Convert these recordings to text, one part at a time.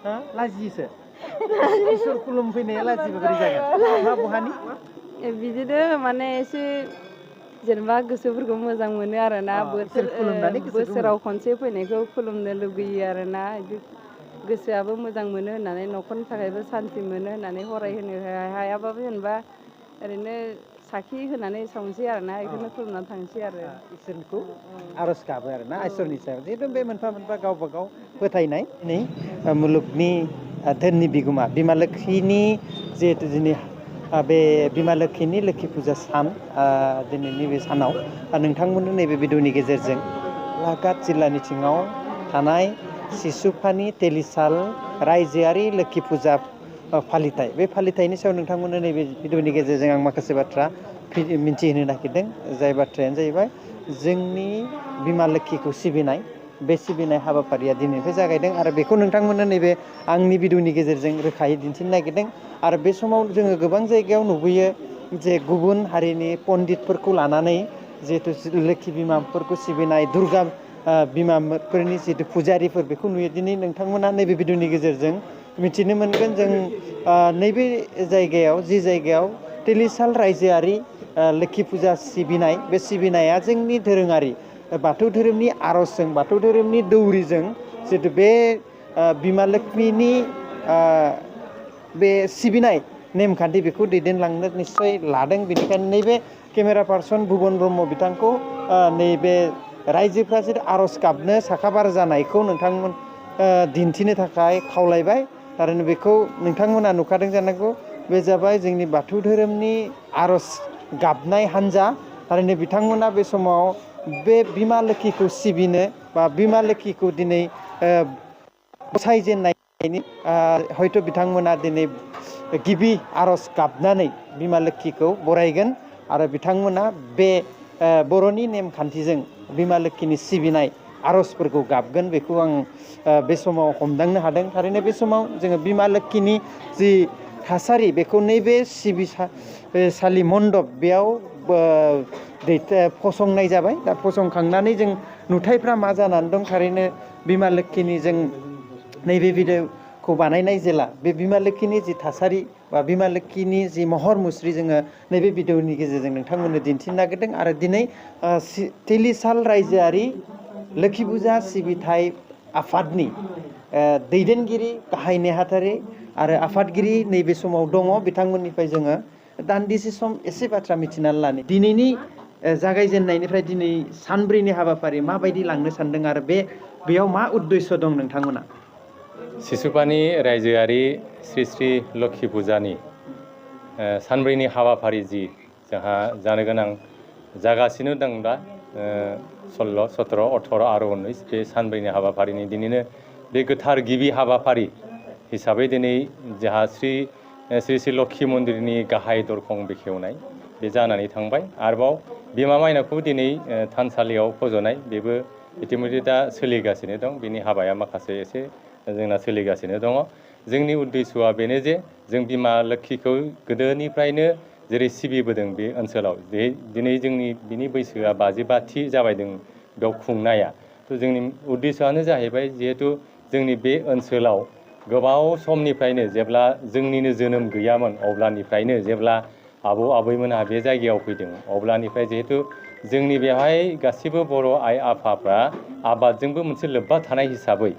लाजियोसो इसोर खुलुमफैनाया लाजिबा बोरै जागोन मा बहानि बिदिनो माने एसे जेनेबा गोसोफोरखौ मोजां मोनो आरोना बोसोराव खनसे फैनायखौ खुलुमनो लुगैयो आरोना गोसोआबो मोजां मोनो होननानै न'खरनि थाखायबो सान्थि मोनो होननानै हराय होनो हायाबाबो जेनेबा ओरैनो साखि होनानै सावनोसै आरोना बेखौनो खुलुमनानै थांसै आरो इसोरखौ आर'ज गाबो आरोना इसोरनि सायाव जिहेतु बे मोनफा मोनफा गावबा गाव फोथायनाय दिनै मुलुगनि धोननि बिगोमा बिमा लोक्षिनि जिहेतु दिनै बे बिमा लोक्षिनि लोक्षि फुजा सान दिनैनि बे सानाव नोंथांमोननो नैबे भिडिअनि गेजेरजों लागाट जिल्लानि सिङाव थानाय सिसुपानि तेलिसाल रायजोआरि लोक्षि फुजा फालिथाय बे फालिथायनि सायाव नोंथांमोननो नैबे भिडिअनि गेजेरजों आं माखासे बाथ्रा मिन्थिहोनो नागिरदों जाय बाथ्रायानो जाहैबाय जोंनि बिमा लोक्षिखौ सिबिनाय बे सिबिनाय हाबाफारिया दिनैनिफ्राय जागायदों आरो बेखौ नोंथांमोननो नैबे आंनि भिडिअनि गेजेरजों रोखायै दिन्थिनो नागिरदों आरो बे समाव जोङो गोबां जायगायाव नुबोयो जे गुबुन हारिनि पन्डितफोरखौ लानानै जिहेतु लोक्षि बिमाफोरखौ सिबिनाय दुर्गा बिमाफोरनि जिहेतु फुजारिफोर बेखौ नुयो दिनै नोंथांमोना नैबे भिडिअनि गेजेरजों मिथिनो मोनगोन जों नैबे जायगायाव जि जायगायाव तेलिसाल रायजोआरि लोक्षि फुजा सिबिनाय बे सिबिनाया जोंनि दोरोङारि बाथौ धोरोमनि आर'जजों बाथौ धोरोमनि दौरिजों जितु बे बिमा लोक्षिनि बे सिबिनाय नेमखान्थि बेखौ दैदेनलांनो निस्सय लादों बेनिखायनो नैबे केमेरा पार्सन भुबन ब्रह्म बिथांखौ नैबे रायजोफ्रा जितु आर'ज गाबनो साखाबार जानायखौ नोंथांमोन दिन्थिनो थाखाय खावलायबाय थारैनो बेखौ नोंथांमोना नुखादों जानांगौ बे जाबाय जोंनि बाथौ धोरोमनि आर'ज गाबनाय हान्जा थारैनो बिथांमोना बे समाव बे बिमा लोक्षिखौ सिबिनो बा बिमा लोक्षिखौ दिनै बसायजेननायनि हयथ' बिथांमोना दिनै गिबि आर'ज गाबनानै बिमा लोक्षिखौ बरायगोन आरो बिथांमोना बे बर'नि नेमखान्थिजों बिमा लोक्षिनि सिबिनाय आर'जफोरखौ गाबगोन बेखौ आं बे समाव हमदांनो हादों थारैनो बे समाव जोङो बिमा लोक्षिनि जि थासारि बेखौ नैबे सिबिसालि मण्डप बेयाव फसंनाय जाबाय दा फसंखांनानै जों नुथायफ्रा मा जानानै दं थारैनो बिमा लोक्षिनि जों नैबे भिडिअखौ बानायनाय जेला बे बिमा लोक्षिनि जि थासारि बा बिमा लोक्षिनि जि महर मुस्रि जोङो नैबे भिडिअनि गेजेरजों नोंथांमोननो दिन्थिनो नागिरदों आरो दिनै तेलिसाल रायजोआरि लोक्षि फुजा सिबिथाय आफादनि दैदेनगिरि गाहाय नेहाथारि आरो आफादगिरि नैबे समाव दङ बिथांमोननिफ्राय जोङो दान्दिसे सम एसे बाथ्रा मिथिनानै लानो दिनैनि जागायजेननायनिफ्राय दिनै सानब्रैनि हाबाफारि माबायदि लांनो सानदों आरो बेयाव मा उद्देश्य दं नोंथांमोना सिसुपानि रायजोआरि श्री श्री लोक्षि फुजानि सानब्रैनि हाबाफारि जि जोंहा जानो गोनां जागासिनो दं दा 16, 17, 18 आरो 19 बे सानब्रैनि हाबाफारिनि दिनैनो बे गोथार गिबि हाबाफारि हिसाबै दिनै जोंहा श्री श्री लोक्षि मन्दिरनि गाहाय दरखं बेखेवनाय बे जानानै थांबाय आरोबाव बिमा मायनावखौ दिनै थानसालियाव फज'नाय बेबो इतिमধ্যे दा सोलिगासिनो दं बिनि हाबाया माखासे एसे जोंना सोलिगासिनो दङ जोंनि उद्देश्यआ बेनो जे जों बिमा लोक्षिखौ गोदोनिफ्रायनो जेरै सिबिबोदों बे ओनसोलाव दिनै जोंनि बिनि बैसोआ 55थि जाबायदों बेयाव खुंनाया थ' जोंनि उद्देश्यआनो जाहैबाय जिहेथु जोंनि बे ओनसोलाव गोबाव समनिफ्रायनो जेब्ला जोंनिनो जोनोम गैयामोन अब्लानिफ्रायनो जेब्ला आबौ आबैमोनहा बे जायगायाव फैदों अब्लानिफ्राय जिहेथु जोंनि बेवहाय गासिबो बर' आइ आफाफ्रा आबादजोंबो मोनसे लोब्बा थानाय हिसाबै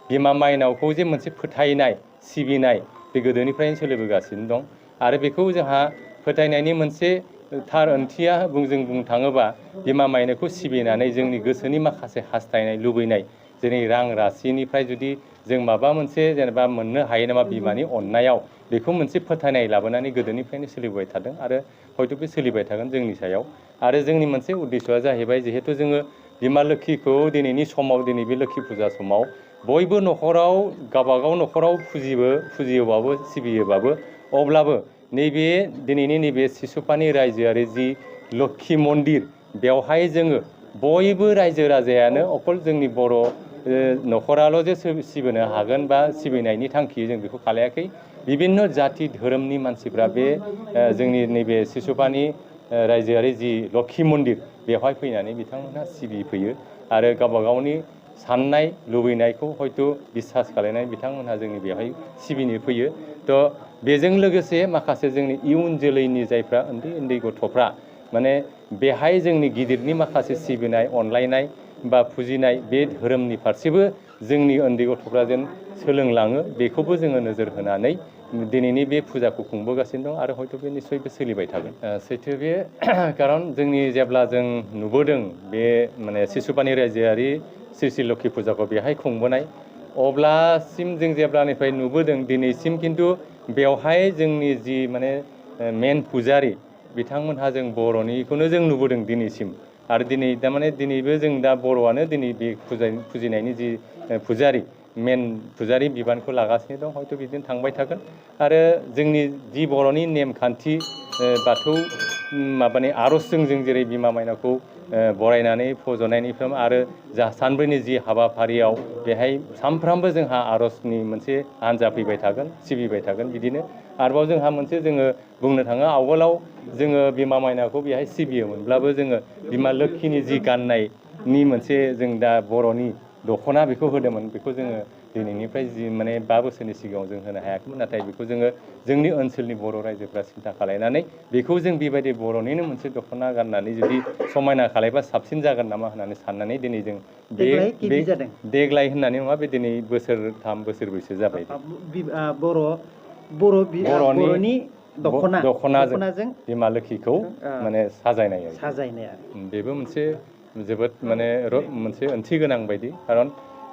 बिमा मायनावखौ जे मोनसे फोथायनाय सिबिनाय बे गोदोनिफ्रायनो सोलिबोगासिनो दं आरो बेखौ जोंहा फोथायनायनि मोनसे थार ओंथिया जों बुंनो थाङोबा बिमा मायनावखौ सिबिनानै जोंनि गोसोनि माखासे हास्थायनाय लुबैनाय जेरै रां राशिनिफ्राय जुदि जों माबा मोनसे जेनेबा मोननो हायो नामा बिमानि अननायाव बेखौ मोनसे फोथायनाय लाबोनानै गोदोनिफ्रायनो सोलिबाय थादों आरो हयथ' बे सोलिबाय थागोन जोंनि सायाव आरो जोंनि मोनसे उद्देश्यआ जाहैबाय जिहेथु जोङो बिमा लोक्षिखौ दिनैनि समाव दिनै बे लोक्षि फुजा समाव बयबो न'खराव गावबागाव न'खराव फुजियोबाबो सिबियोबाबो अब्लाबो नैबे दिनैनि नैबे सिसुपानि रायजोआरि जि लोक्षि मन्दिर बेवहाय जोङो बयबो रायजो राजायानो अकल जोंनि बर' न'खराल' जे सिबिनो हागोन बा सिबिनायनि थांखि जों बेखौ खालायाखै बिभिन्न जाथि धोरोमनि मानसिफ्रा बे जोंनि नैबे सिसुपानि रायजोआरि जि लोक्षि मन्दिर बेवहाय फैनानै बिथांमोनहा सिबिफैयो आरो गावबा गावनि साननाय लुबैनायखौ हयथ' बिसास खालायनाय बिथांमोनहा जोंनि बेवहाय सिबिनो फैयो। थ' बेजों लोगोसे माखासे जोंनि इयुन जोलैनि जायफ्रा उन्दै उन्दै गथ'फ्रा माने बेहाय जोंनि गिदिरनि माखासे सिबिनाय अनलायनाय बा फुजिनाय बे धोरोमनि फारसेबो जोंनि उन्दै गथ'फ्रा जेन सोलोंलाङो बेखौबो जोङो नोजोर होनानै दिनैनि बे फुजाखौ खुंबोगासिनो दं आरो हयथ' बे निस्सयबो सोलिबाय थागोन। सैथो बे खारन जोंनि जेब्ला जों नुबोदों बे माने सिसुपानि रायजोआरि श्री श्री लोक्षि फुजाखौ बेहाय खुंबोनाय अब्लासिम जों जेब्लानिफ्राय नुबोदों दिनैसिम खिन्थु बेवहाय जोंनि जि माने मेन फुजारि बिथांमोनहा जों बर'निखौनो जों नुबोदों दिनैसिम आरो दिनै थारमाने दिनैबो जों दा बर'आनो दिनै बे फुजिनायनि जि फुजारि मेन फुजारि बिबानखौ लागासिनो दं हयथ' बिदिनो थांबाय थागोन आरो जोंनि जि बर'नि नेमखान्थि बाथौ माबानि आर'जजों जों जेरै बिमा मायनावखौ बरायनानै फज'नायनिफ्राय आरो जा सानब्रैनि जि हाबाफारियाव बेहाय सानफ्रामबो जोंहा आर'जनि मोनसे हान्जा फैबाय थागोन सिबिबाय थागोन बिदिनो आरोबाव जोंहा मोनसे जोङो बुंनो थाङो आवगोलाव जोङो बिमा मायनावखौ बेहाय सिबियोमोनब्लाबो जोङो बिमा लोक्षिनि जि गाननायनि मोनसे जों दा बर'नि दख'ना बेखौ होदोंमोन बेखौ जोङो दिनैनिफ्राय जि माने 5 बोसोरनि सिगाङाव जों होनो हायाखैमोन नाथाय बेखौ जोङो जोंनि ओनसोलनि बर' रायजोफ्रा सिन्था खालायनानै बेखौ जों बेबायदि बर'निनो मोनसे दख'ना गाननानै जुदि समायना खालायबा साबसिन जागोन नामा होननानै साननानै दिनै जों देग्लाय होननानै नङा बे दिनै बोसोरथाम बोसोरब्रैसो जाबाय बर'नि दख'नाजों बिमा लोक्षिखौ माने साजायनाय बेबो मोनसे जोबोद माने मोनसे ओंथि गोनां बायदि खारन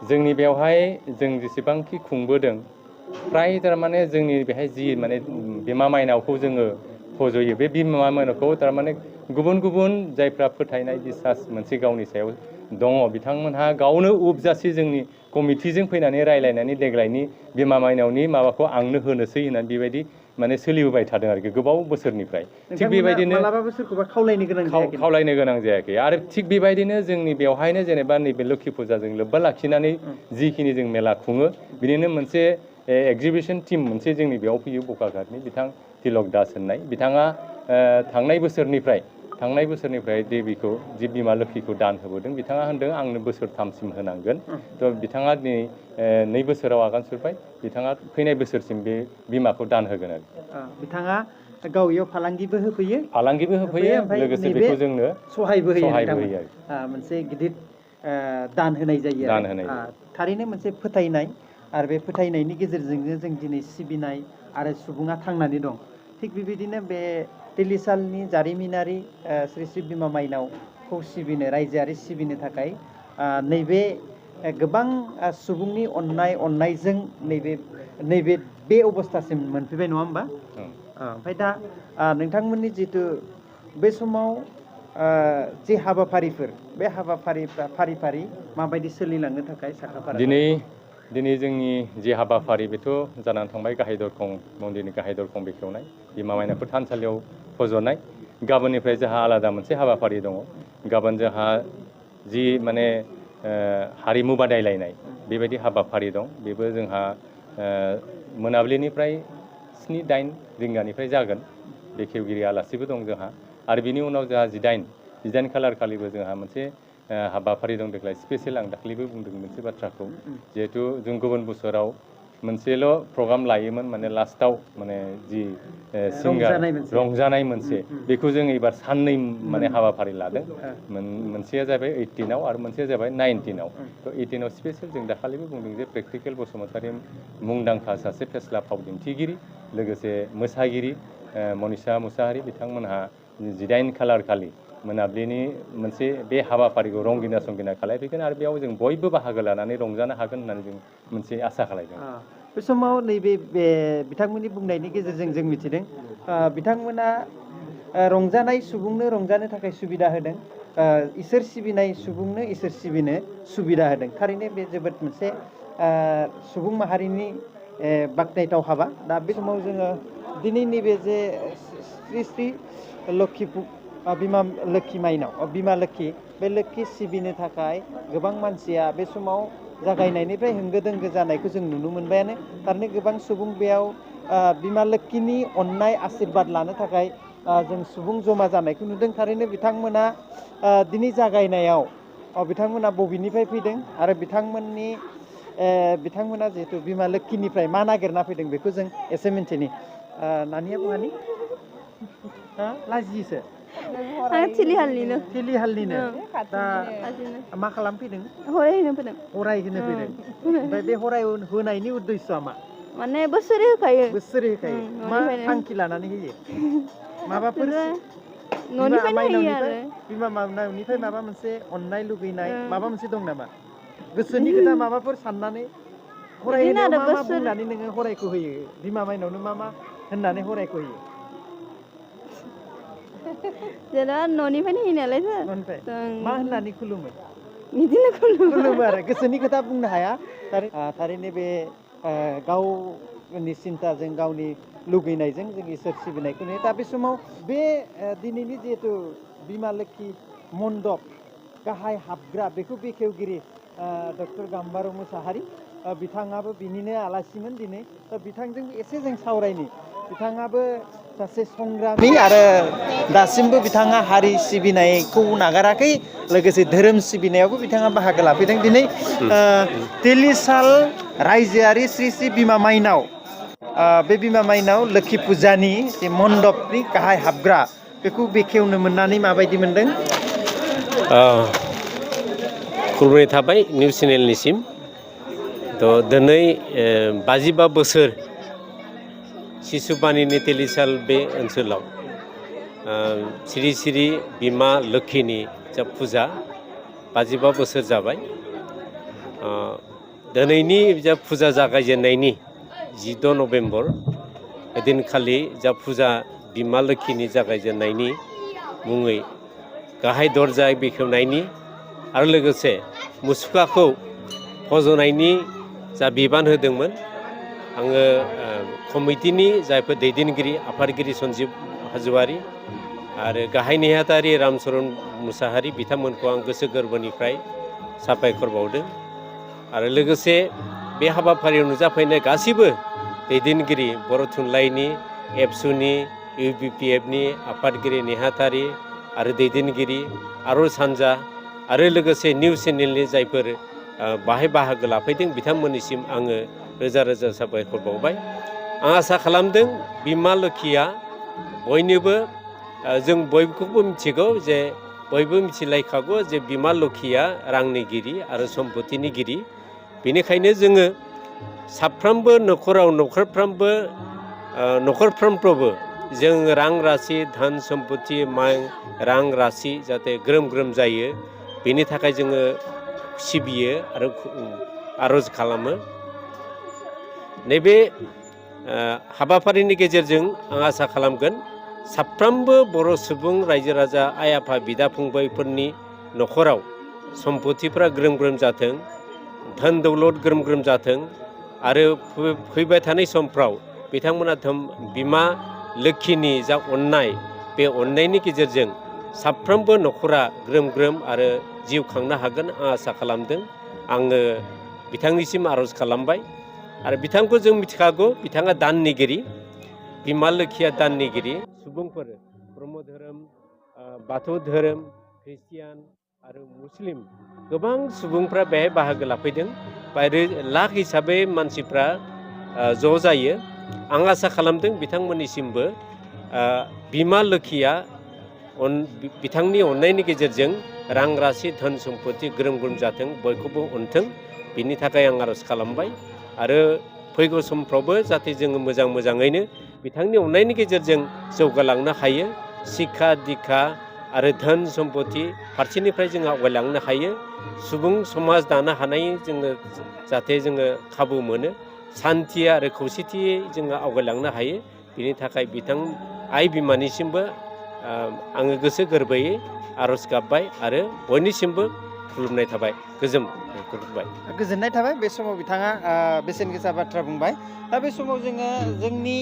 जोंनि बेवहाय जों जेसेबांखि खुंबोदों फ्राय थारमाने जोंनि बेहाय जि माने बिमा मायनावखौ जोङो फज'यो बे बिमा मायनावखौ थारमाने गुबुन गुबुन जायफ्रा फोथायनाय बिसास मोनसे गावनि सायाव दङ बिथांमोनहा गावनो उपजासि जोंनि कमिटिजों फैनानै रायलायनानै देग्लायनि बिमा मायनावनि माबाखौ आंनो होनोसै होननानै बेबायदि माने सोलिबोबाय थादों आरोखि गोबाव बोसोरनिफ्राय थिग बेबायदिनो खावलायनो गोनां जायाखै आरो थिग बेबायदिनो जोंनि बेवहायनो जेनेबा नैबे लोक्षि फुजाजों लोब्बा लाखिनानै जिखिनि जों मेला खुङो बिनिनो मोनसे एक्जिबिसन टिम मोनसे जोंनि बेयाव फैयो बकाघाटनि बिथां तिलक दास होननाय बिथाङा थांनाय बोसोरनिफ्राय देबिखौ जि बिमा लोक्षिखौ दान होबोदों बिथाङा होनदों आंनो बोसोरथामसिम होनांगोन थ' बिथाङा दिनै 2 बोसोराव आगान सुरबाय बिथाङा फैनाय बोसोरसिम बे बिमाखौ दान होगोन आरो बिथाङा गाव इयाव फालांगिबो होफैयो लोगोसे बेखौ जोंनो सहायबो होयो मोनसे गिदिर दान होनाय जायो थारैनो मोनसे फोथायनाय आरो बे फोथायनायनि गेजेरजोंनो जों दिनै सिबिनाय आरो सुबुङा थांनानै दं थिग बेबायदिनो बे तिलिसालनि जारिमिनारि श्री श्री बिमा मायनावखौ सिबिनो रायजोआरि सिबिनो थाखाय नैबे गोबां सुबुंनि अननायजों नैबे बे अबस्थासिम मोनफैबाय नङा होमबा ओमफ्राय दा नोंथांमोननि जिथु बे समाव जे हाबाफारिफोर बे हाबाफारिफ्रा फारि फारि माबायदि सोलिलांनो थाखाय साखाफारा दिनै जोंनि जे हाबाफारि बेथ' जानानै थांबाय गाहाय दरखं मन्दिरनि गाहाय दरखं बेखेवनाय बिमा मायनावखौ थानसालियाव फज'नाय गाबोननिफ्राय जोंहा आलादा मोनसे हाबाफारि दङ गाबोन जोंहा जि माने हारिमु बादायलायनाय बेबायदि हाबाफारि दं बेबो जोंहा मोनाबिलिनिफ्राय 7-8 रिंगानिफ्राय जागोन बेखेवगिरि आलासिबो दं जोंहा आरो बिनि उनाव जोंहा 18 खालार खालिबो जोंहा मोनसे हाबाफारि दं देग्लाय स्पेसियेल आं दाख्लैबो बुंदों मोनसे बाथ्राखौ जिहेथु जों गुबुन बोसोराव मोनसेल' प्रग्राम लायोमोन माने लास्टाव माने जि सिंगार रंजानाय मोनसे बेखौ जों एबार 2 माने हाबाफारि लादों मोनसेया जाबाय 18आव आरो मोनसेया जाबाय 19आव थ' 18आव स्पेसियेल जों दाखालिबो बुंदों जे प्रेक्टिकेल बसुमतारी मुंदांखा सासे फेस्ला फाव दिन्थिगिरि लोगोसे मोसागिरि मनिषा मुसाहारि बिथांमोनहा 18 खालार खालि मोनाबिलिनि मोनसे बे हाबाफारिखौ रंगिना संगिना खालायफैगोन आरो बेयाव जों बयबो बाहागो लानानै रंजानो हागोन होननानै जों मोनसे आसा खालायदों बे समाव नैबे बिथांमोननि बुंनायनि गेजेरजों जों मिथिदों बिथांमोना रंजानाय सुबुंनो रंजानो थाखाय सुबिदा होदों इसोर सिबिनाय सुबुंनो इसोर सिबिनो सुबिदा होदों थारैनो बे जोबोद मोनसे सुबुं माहारिनि बाख्नायथाव हाबा दा बे समाव जोङो दिनै नैबे जे श्री श्री बिमा लोक्षि मायनाव बिमा लोक्षि बे लोक्षि सिबिनो थाखाय गोबां मानसिया बे समाव जागायनायनिफ्राय होंगो दोंगो जानायखौ जों नुनो मोनबायानो थारैनो गोबां सुबुं बेयाव बिमा लोक्षिनि अननाय आशीर्बाद लानो थाखाय जों सुबुं जमा जानायखौ नुदों थारैनो बिथांमोना दिनै जागायनायाव बिथांमोना बबेनिफ्राय फैदों आरो बिथांमोना जिहेतु बिमा लोक्षिनिफ्राय मा नागिरना फैदों बेखौ जों एसे मिन्थिनि नानिया बहानि लाजियोसो थिलिहालनिनो दा मा खालामफैदों हरायहैनो फैदों हरायहोनो फैदों ओमफ्राय बे हराय होनायनि उद्देश्यआ मा माने बोसोरै होखायो मा थांखि लानानै होयो माबाफोर न'निफ्रायनो होयो आरो बिमा माइनावनिफ्राय माबा मोनसे अननाय लुगैनाय माबा मोनसे दं नामा गोसोनि खोथा माबाफोर साननानै हरायहोनायाव मा बुंनानै नोङो हरायखौ होयो बिमा माइनावनो मा होननानै हरायखौ होयो जेनेबा न'निफ्रायनो होयो नालाय मा होननानै खुलुमो बिदिनो खुलुमो आरो गोसोनि खोथा बुंनो हाया थारैनो बे गावनि सिन्ताजों गावनि लुगैनायजों जों इसोर सिबिनायखौ नुयो दा बे समाव बे दिनैनि जिहेतु बिमा लोक्षि मण्डप गाहाय हाबग्रा बेखौ बेखेवगिरि डक्टर गाम्बारु मुसाहारि बिथाङाबो बिनिनो आलासिमोन दिनै दा बिथांजों एसे जों सावरायनि बिथाङाबो सासे संग्रामि आरो दासिमबो बिथाङा हारि सिबिनायखौ नागाराखै लोगोसे धोरोम सिबिनायावबो बिथाङा बाहागो लाफैदों दिनै तेलिसाल रायजोआरि श्री श्री बिमा माइनाव बे बिमा माइनाव लोक्षि फुजानि जे मण्डपनि गाहाय हाबग्रा बेखौ बेखेवनो मोननानै माबायदि मोनदों खुलुमनाय थाबाय निउस चेनेलनिसिम थ' दिनै 55 बोसोर सिसुपानिनि तेलिसाल बे ओनसोलाव सिरि सिरि बिमा लोक्षिनि जा फुजा 55 बोसोर जाबाय दिनैनि जा फुजा जागायजेननायनि 10 नभेम्बर दिनखालि जा फुजा बिमा लोक्षिनि जागायजेननायनि मुङै गाहाय दरजा बेखेवनायनि आरो लोगोसे मुसुखाखौ फज'नायनि जा बिबान होदोंमोन आङो कमिटिनि जायफोर दैदेनगिरि आफादगिरि सन्जिब हाज'वारि आरो गाहाय नेहाथारि रामचरन मुसाहारि बिथांमोनखौ आं गोसो गोरबोनिफ्राय साबायखर बावदों आरो लोगोसे बे हाबाफारियाव नुजाफैनाय गासिबो दैदेनगिरि बर' थुनलाइनि एबसुनि इउबिपिएफनि आफादगिरि नेहाथारि आरो दैदेनगिरि आर'ज हान्जा आरो लोगोसे निउस चेनेलनि जायफोर बाहाय बाहागो लाफैदों बिथांमोननिसिम आङो रोजा रोजा साबायखर बावबाय आं आसा खालामदों बिमा लोक्षिया बयनोबो जों बयखौबो मिथिगौ जे बयबो मिथिलायखागौ जे बिमा लोक्षिया रांनिगिरि आरो सम्पतिनिगिरि बेनिखायनो जोङो साफ्रोमबो न'खरफ्रोमबो जों रां राशि धोन सम्पति रां राशि जाहाथे ग्रोम ग्रोम जायो बेनि थाखाय जोङो सिबियो आरो आर'ज खालामो नैबे हाबाफारिनि गेजेरजों आं आसा खालामगोन साफ्रोमबो बर' सुबुं रायजो राजा आइ आफा बिदा फंबायफोरनि न'खराव सम्पतिफ्रा ग्रोम ग्रोम जाथों धोन दौलत ग्रोम ग्रोम जाथों आरो फैबाय थानाय समफ्राव बिथांमोना बिमा लोक्षिनि जा अननाय बे अननायनि गेजेरजों साफ्रोमबो न'खरा ग्रोम ग्रोम आरो जिउ खांनो हागोन आं आसा खालामदों आङो बिथांनिसिम आर'ज खालामबाय आरो बिथांखौ जों मिथिखागौ बिथाङा दाननिगिरि बिमा लोक्षिया दाननिगिरि सुबुंफोर ब्रह्म धोरोम बाथौ धोरोम ख्रिस्टियान आरो मुस्लिम गोबां सुबुंफ्रा बेहाय बाहागो लाफैदों लाख हिसाबै मानसिफ्रा ज' जायो आं आसा खालामदों बिथांमोननिसिमबो बिमा लोक्षिया बिथांनि अननायनि गेजेरजों रां राशि धोन सम्पति ग्रोम ग्रोम जाथों बयखौबो अनथों बिनि थाखाय आं आर'ज खालामबाय आरो फैगौ समफ्रावबो जाहाथे जोङो मोजाङैनो बिथांनि अननायनि गेजेरजों जौगालांनो हायो शिक्षा दीक्षा आरो धोन सम्पति फारसेनिफ्राय जोङो आवगायलांनो हायो सुबुं समाज दानो हानाय जोङो जाहाथे जोङो खाबु मोनो सान्थि आरो खौसेथियै जोङो आवगायलांनो हायो बिनि थाखाय बिथां आइ बिमानिसिमबो आङो गोसो गोरबोयै आर'ज गाबबाय आरो बयनिसिमबो खुलुमनाय थाबाय गोजोननाय थाबाय बे समाव बिथाङा बेसेन गोसा बाथ्रा बुंबाय दा बे समाव जोङो जोंनि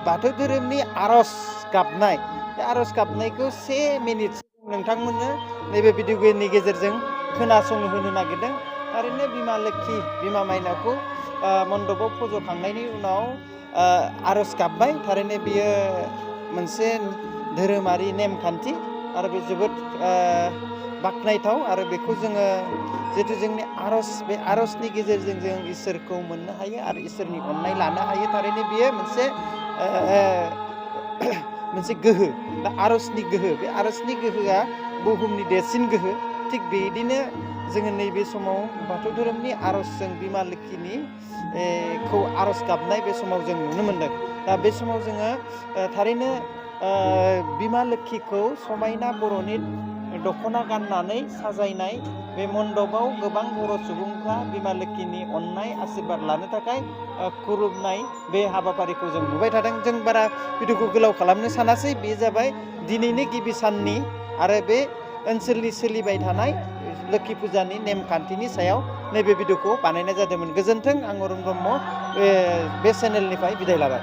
बाथौ धोरोमनि आर'ज गाबनाय बे आर'ज गाबनायखौ 1 मिनिट नोंथांमोननो नैबे भिडिअनि गेजेरजों खोनासंनो होनो नागिरदों थारैनो बिमा लोक्षि बिमा माइनावखौ मण्डपाव फज'खांनायनि उनाव आर'ज गाबबाय थारैनो बियो मोनसे धोरोमारि नेमखान्थि आरो बे जोबोद बाख्नायथाव आरो बेखौ जोङो जिहेतु जोंनि आर'ज बे आर'जनि गेजेरजों जों इसोरखौ मोननो हायो आरो इसोरनि अननाय लानो हायो थारैनो बेयो मोनसे गोहो दा आर'जनि गोहो बे आर'जनि गोहोआ बुहुमनि देरसिन गोहो थिग बेबायदिनो जोङो नैबे समाव बाथौ धोरोमनि आर'जजों बिमा लोखिनि खौ आर'ज गाबनाय बे समाव जों नुनो मोनदों दा बे समाव जोङो थारैनो बिमा लोखिखौ समायना बर'नि दख'ना गाननानै साजायनाय बे मण्डपाव गोबां बर' सुबुंफ्रा बिमा लोखिनि अननाय आशीर्बाद लानो थाखाय खुलुमनाय बे हाबाफारिखौ जों नुबाय थादों जों बारा भिडिअखौ गोलाव खालामनो सानासै बे जाबाय दिनैनि गिबि साननि आरो बे ओनसोलनि सोलिबाय थानाय लोखि फुजानि नेमखान्थिनि सायाव नैबे भिडिअखौ बानायनाय जादोंमोन गोजोन्थों आं अरुण ब्रह्म बे चेनेलनिफ्राय बिदाय लाबाय